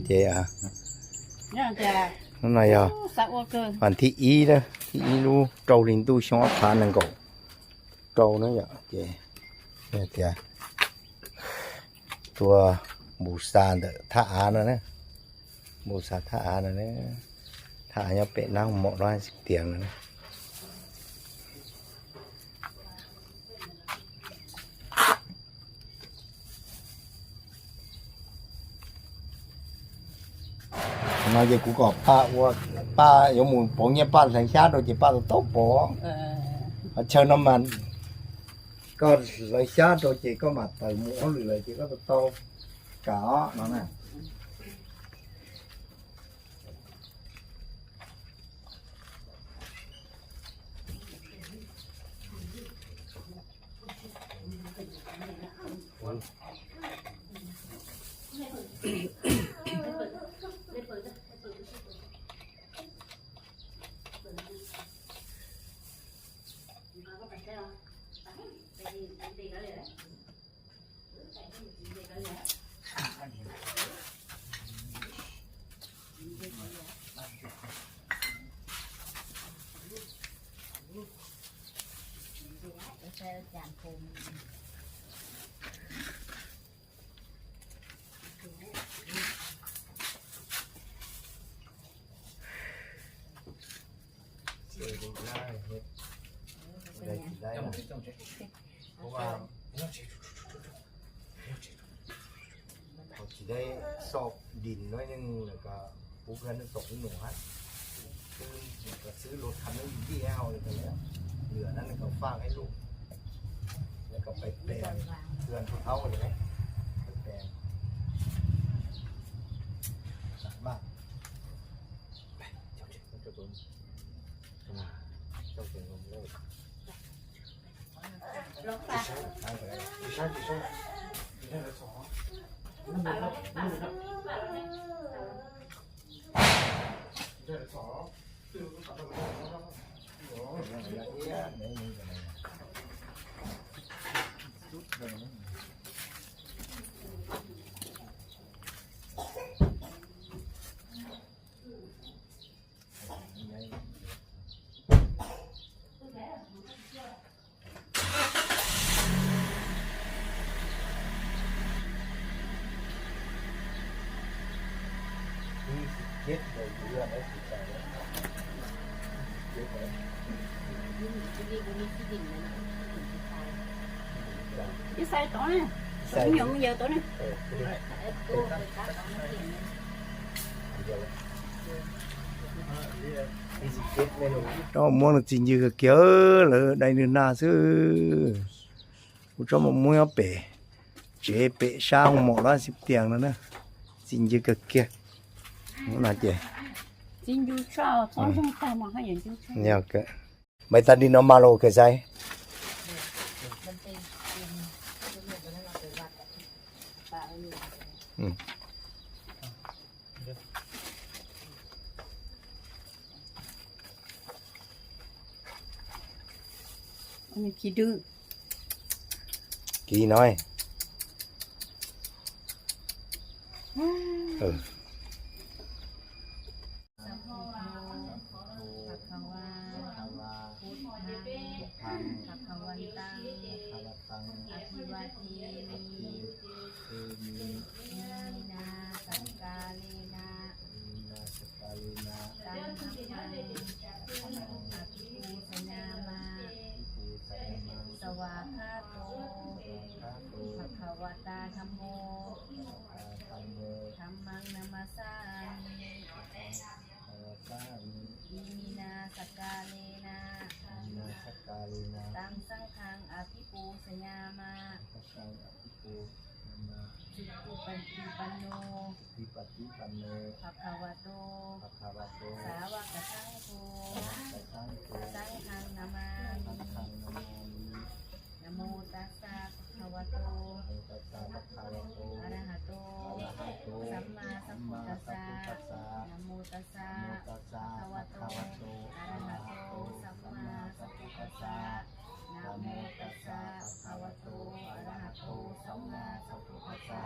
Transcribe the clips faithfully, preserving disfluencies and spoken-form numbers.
Ces, à, Nó là chà. Nó này giờ Ú, xả ua cơ. Hoàn thị ý đó, thị ý lũ trâu linh tu xóa phá năng cầu. Trâu nó giờ, ces, nè, tiệt. Tua bù sa đỡ thả á nó nè. Bù sa thả á nó nè. Thả á nhớ pệ năng một đôi tiếng nó nè. Nó giờ cũng có ba ua, ba, có một bốn nhà ba lấy xá rồi chỉ ba tàu tốc bó. Ờ. Ở chơi nó mà có lấy xá rồi chỉ có mà tàu mua lưỡi là chỉ có tàu tàu cả nó nè. Ê, được, được, được. Ê, được, được. เพราะว่า เขาสิได้ซอกดินหน่อยหนึ่ง แล้วก็ปลูกเฮือนทั้งสองหมู่ฮะ คือ ก็ซื้อรถคันหนึ่งที่ให้เอาเลยก็แล้ว เหลือนั้นก็ฝากให้ลูก แล้วก็ไปแปลงเฮือนผู้เฒ่าเลยนะ ไปแปลง สามบาท ไป เจ้าเจ็ด เจ้าตัว เจ้าเจ็ดลงเลย Cái size to này. Size cũng nhiều, nhiều to này. Cho mua nó chỉ như cái kia là đây nữa na xứ. Cũng cho mà mua nó bể. Chế bể sao không mỏ đó xếp tiền nữa nè. Chỉ như cái kia. Nó là chế. Chính du cho, có không ta mà hay là du cho. Nhiều cái. Mày ta đi nó mà lô cái size. Ừ. Anh kia đu. Kia nói. Ừ. Sabbodho bhagavā, bhagavā, buddhaṃ, buddhaṃ, bhagavantaṃ, bhagavantaṃ, abhivādemi, abhivādemi, iminā sakkārena, iminā sakkārena, taṃ dhammaṃ, dhammaṃ, abhipūjayāma, abhipūjayāma, svākkhāto, svākkhāto, bhagavatā dhammo, bhagavatā dhammo, dhammaṃ namassāmi, dhammaṃ namassāmi, iminā sakkārena, iminā sakkārena, taṃ saṅghaṃ abhipūjayāma, taṃ saṅghaṃ abhipūjayāma, supaṭipanno, supaṭipanno, bhagavato, bhagavato, sāvakasaṅgho, sāvakasaṅgho, saṅghaṃ namāmi, saṅghaṃ namāmi. Namo tassa bhagavato, namo tassa bhagavato, arahato, arahato, sammāsambuddhassa, sammāsambuddhassa, namo tassa, namo tassa, bhagavato, bhagavato, arahato, arahato, sammāsambuddhassa, sammāsambuddhassa, namo tassa bhagavato, arahato, sammāsambuddhassa.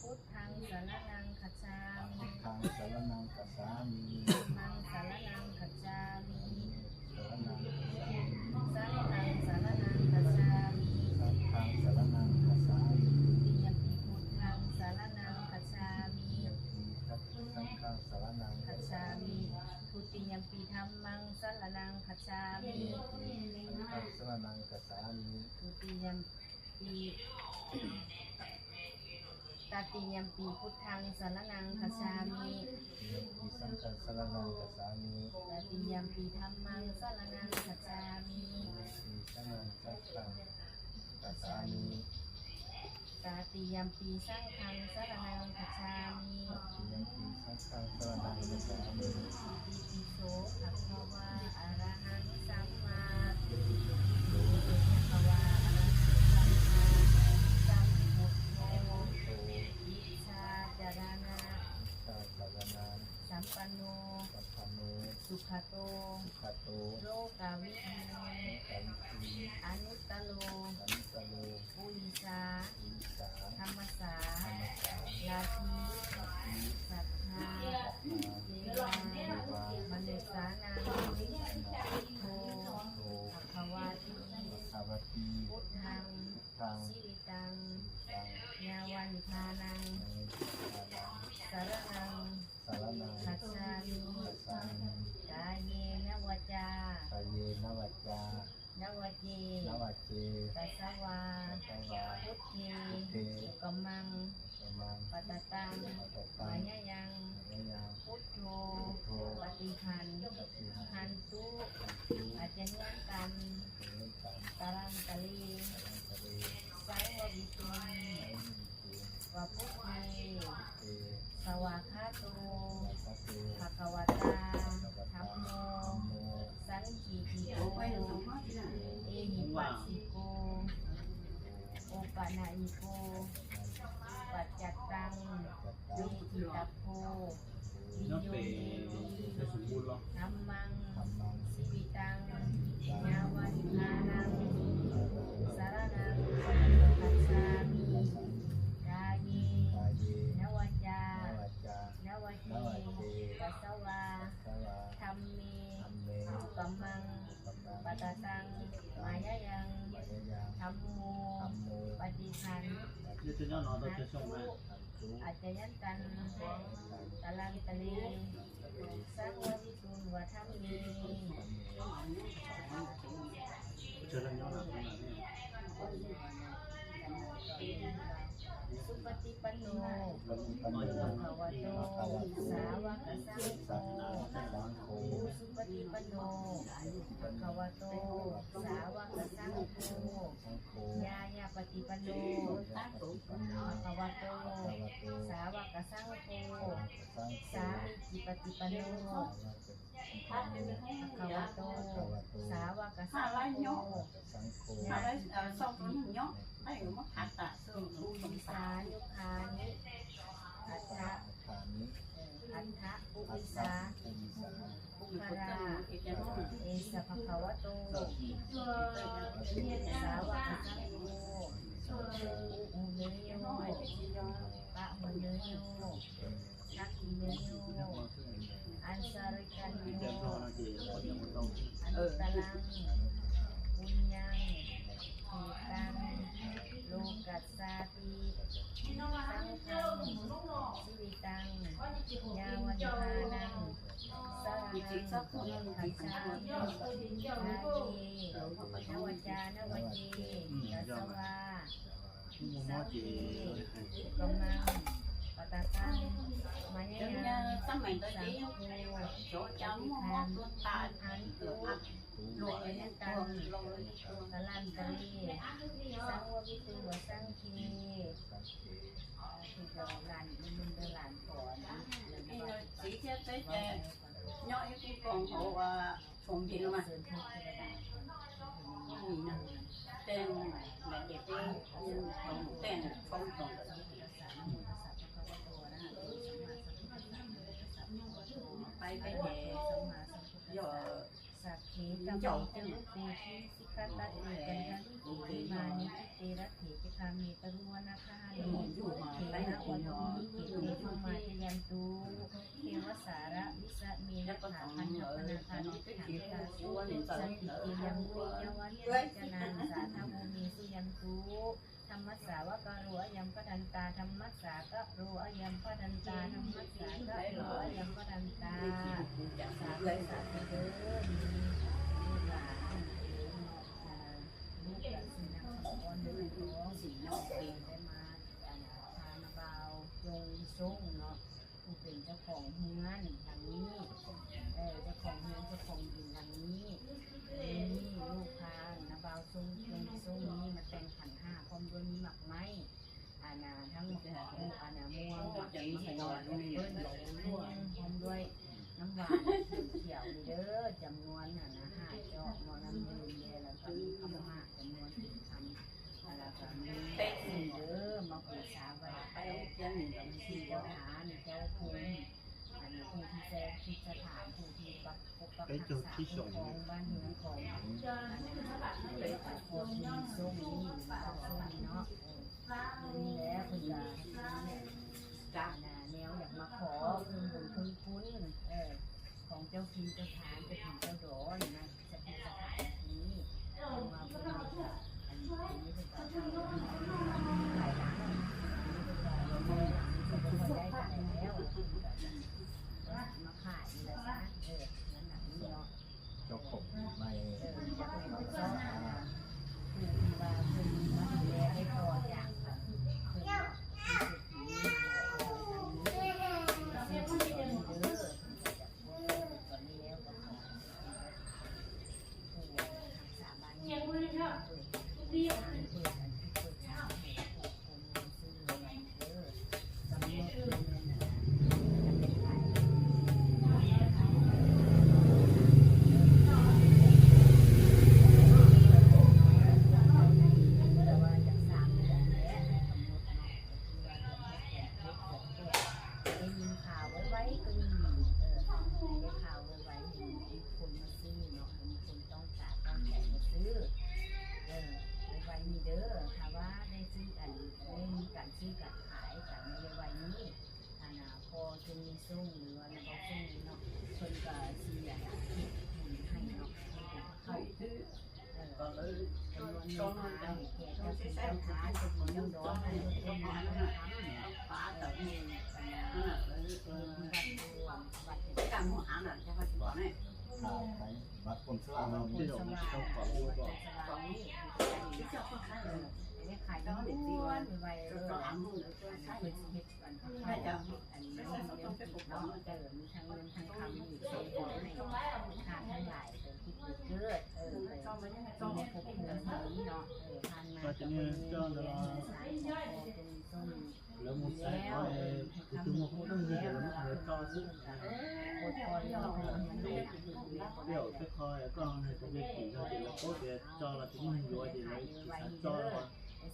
Buddhaṃ saraṇaṃ gacchāmi. Dhammaṃ saraṇaṃ gacchāmi. Dhammaṃ saraṇaṃ gacchāmi. Saṅghaṃ saraṇaṃ gacchāmi. Saṅghaṃ saraṇaṃ gacchāmi. Saṅghaṃ saraṇaṃ gacchāmi. Dutiyampi buddhaṃ saraṇaṃ gacchāmi. Dutiyampi saṅghaṃ saraṇaṃ Gacchāmi. Dutiyampi dhammaṃ saraṇaṃ gacchāmi. Dutiyampi saṅghaṃ saraṇaṃ gacchāmi. Dutiyampi Tatiyampi buddhaṃ saraṇaṃ gacchāmi. Dutiyampi saṅghaṃ saraṇaṃ gacchāmi. Tatiyampi dhammaṃ saraṇaṃ gacchāmi. Dutiyampi saṅghaṃ gacchāmi. Tatiyampi saṅghaṃ saraṇaṃ gacchāmi. Dutiyampi saṅghaṃ saraṇaṃ gacchāmi. Itipi so bhagavā arahaṃ sammā bhagavā arahaṃ sammāsambuddho vijjācaraṇa Vijjācaraṇa sampanno sampanno sugato sugato lokavidū lokavidū anuttaro anuttaro purisā purisā dhammasā dhammasā ratthi ratthi satthā satthā devā devā manussānaṃ manussānaṃ buddho buddho bhagavāti bhagavāti buddhaṃ buddhaṃ jīvitaṃ jīvitaṃ yāva nibbānaṃ yāva nibbānaṃ saraṇaṃ saraṇaṃ gacchāmi. gacchāmi. Kāyena vācā Kāyena vācā nava cetasā nava cetasā vā vā buddhe buddhe kukammaṃ kukammaṃ pakataṃ pakataṃ mayā yaṃ mayā yaṃ buddho buddho paṭiggaṇ paṭiggaṇ hantu hantu accayantaṃ accayantaṃ kālantare kālantare saṃvarituṃ saṃvarituṃ va buddhe buddhe svākkhāto svākkhāto bhagavatā bhagavatā dhammo dhammo sandiṭṭhiko ehipassiko opanayiko paccattaṃ veditabbo viññūhīti dhammaṃ jīvitaṃ yāva nibbānaṃ saraṇaṃ gacchāmi. Kāyena vācā nava cetasā vā dhamme kukammaṃ pakataṃ mayā yaṃ dhammo paṭiggaṇ hantu accayantaṃ kālantare saṃvarituṃ va dhamme. Supaṭipanno bhagavato sāvakasaṅgho. Ujupaṭipanno bhagavato sāvakasaṅgho. Ñāyapaṭipanno bhagavato sāvakasaṅgho. Sāmīcipaṭipanno bhagavato sāvakasaṅgho. Purisāyugāni aṭṭha aṭṭha purisā puggalā esa bhagavato sāvakasaṅgho. Āhuneyyo pāhuneyyo dakkhiṇeyyo añjalikaraṇīyo anuttaraṃ puññakkhettaṃ lokassāti. Saṅghaṃ jīvitaṃ yāva nibbānaṃ saraṇaṃ gacchāmi. Kāyena vācā nava cetasā vā dhamme kukammaṃ pakataṃ mayā yaṃ saṅgho paṭiggaṇ hantu accayantaṃ kālantare saṃvarituṃ va saṅghe. 你那几天在这，要一个讲好啊，重庆嘛，你呢？等那个等等等等，拜拜的，要。 Sagge kāme ca rūpe girisikharataṭe cantalikkhe vimāne dīpe raṭṭhe ca gāme taruvanagahane gehavatthumhi khette bhummā cāyantu Sāravisame yathā bandhapanādā me gandhakaṭṭhakā sudessanti. Te yaṃ viññāya vavaṃ vijānātha sādhavo me suṇantu. Dhammasāvakālo ayambhadantā. Dhammasāvakālo ayambhadantā. Dhammasāvakālo ayambhadantā. Sādhu sādhu เด้อ ลูกหลานเนาะ อ่า ลูกหลานสินำสมพรเด้อ สินำเด้อ ได้มา อ่า พาน้าบ่าว จงส่งเนาะ ผู้เป็นเจ้าของเฮือนหลังนี้ เออ เจ้าของเฮือน เจ้าของดินหลังนี้ นี่ลูกพาน้าบ่าวส่ง ส่ง ส่งนี่มาแต่งขันห้า พร้อมด้วยมีหมากไม้ อันน่ะ ทั้งหมาก อันน่ะ ม่วง หมากสีอ่อน แอปเปิ้ล พร้อมด้วยน้ำหวานเขียวๆ นี่เด้อ จำนวนน่ะนะ ห้าจอก เนาะ น้ำดื่มเด้อ แล้วก็มีข้าวหมากจำนวนหนึ่งคำ แล้วก็มีแป้งเด้อ มาบูชาไหว้เจ้าที่เจ้าทางเจ้าภูมิ อันนี้ผู้ที่แจ้งที่สถาน ผู้ที่ปกปักรักษาคุ้มครองบ้านเมืองของ อันนี้เป็นผู้มีโชคดี มีโชคดีเนาะ เออ นี่แหละเพิ่นก็ อ่า แนวอยากมาขอเพิ่นบุญเพิ่นคุณ เออ ของเจ้าที่เจ้าทาง เจ้าถิ่นเจ้าดอนนะ สถิตสถานที่นี้ เพิ่นว่าเพิ่นมี อันนี้เพิ่นก็ทำหลายหลัง อันนี้เพิ่นก็บ่ค่อยได้ปานใดแล้ว เพิ่นก็มาขายนี่แหละซะ เออ นั่นน่ะนี่เนาะ เจ้าของใหม่ เออ เจ้าของใหม่ ผู้ที่ว่าเพิ่นมาดูแลได้ต่อจากเพิ่นเนาะ ที่สุดนี้มาแล้ว เออ ตอนนี้แล้วก็ขอ ได้ยินข่าวไวๆก็มี เออ ได้ข่าวไวๆ เห็นมีคนมาซื้อเนาะ มีคนต้องการต้องการมาซื้อ เออ ไวๆ นี่เด้อ ถ้าว่าได้ซื้ออัน ได้มีการซื้อการขายกันในไวๆ นี้ อันน่ะ พอจะมีส่งหรือว่านักส่งเนาะ เพิ่นก็สิอยากเฮ็ดบุญให้เนาะ ให้เป็นเข้า ก็จะมีเจ้าเนาะ แล้วมึงใส่เขาเลย คือมึงคงต้องมีเดี๋ยวมึงเหลือจอซึ่งเดี๋ยวจะคอยก็ให้ตัวเลขสี่เราเดี๋ยวเราโป๊ะเดี๋ยวจอเราจะไม่หัวเดี๋ยวเราสามจอเรา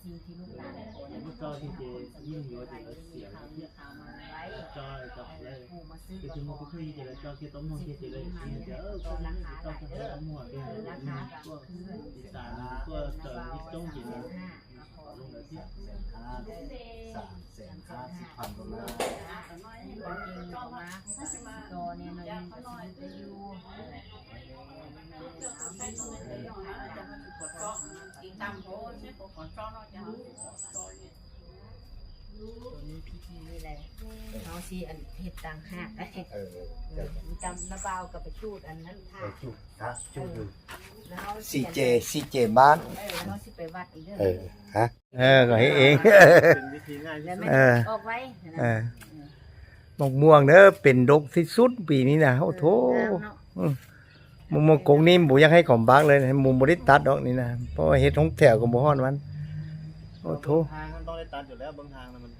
สิ่งที่ลูกหลานขอ เดี๋ยวมันจอที่เจยิ่งหัวเดี๋ยวเราเสียงเนี่ยจอกับอะไร คือมึงก็คือเดี๋ยวเราจอที่ต้องมองที่เดี๋ยวเราเสียงเดี๋ยวเออก็นั่งจอที่ต้องมองเดี๋ยวพวกอีสานพวกเจอที่ต้องเดี๋ยว สามแสนห้าสิบพันดอลลาร์ ตัวนี้พิธีนี่แหละ เฮาสิอันเฮ็ดต่างหาก เออ มีตำน้ำเปล่ากับไปจูดอันนั้นค่ะ เออ จูด ฮะ จูดอยู่ แล้วเฮาสิ ซีเจ ซีเจ บ้าน เออ แล้วเฮาสิไปวัดอีกเด้อ เออ ฮะ เออ ก็ให้เอง เป็นวิธีง่ายที่สุด แล้วมัน เออ ออกไวนะ เออ มะม่วงเด้อ เป็นดกที่สุดปีนี้นะ โอ้โถ เออ งามเนาะ อืม มะม่วงกกนี่บ่อยากให้ของบักเลย ให้หมู่บ่ได้ตัดดอกนี่นะ เพราะว่าเฮ็ดห้องแถวก็บ่ฮอดมัน โอ้โถ ทางมันต้องได้ตัดอยู่แล้ว บางทางน่ะมัน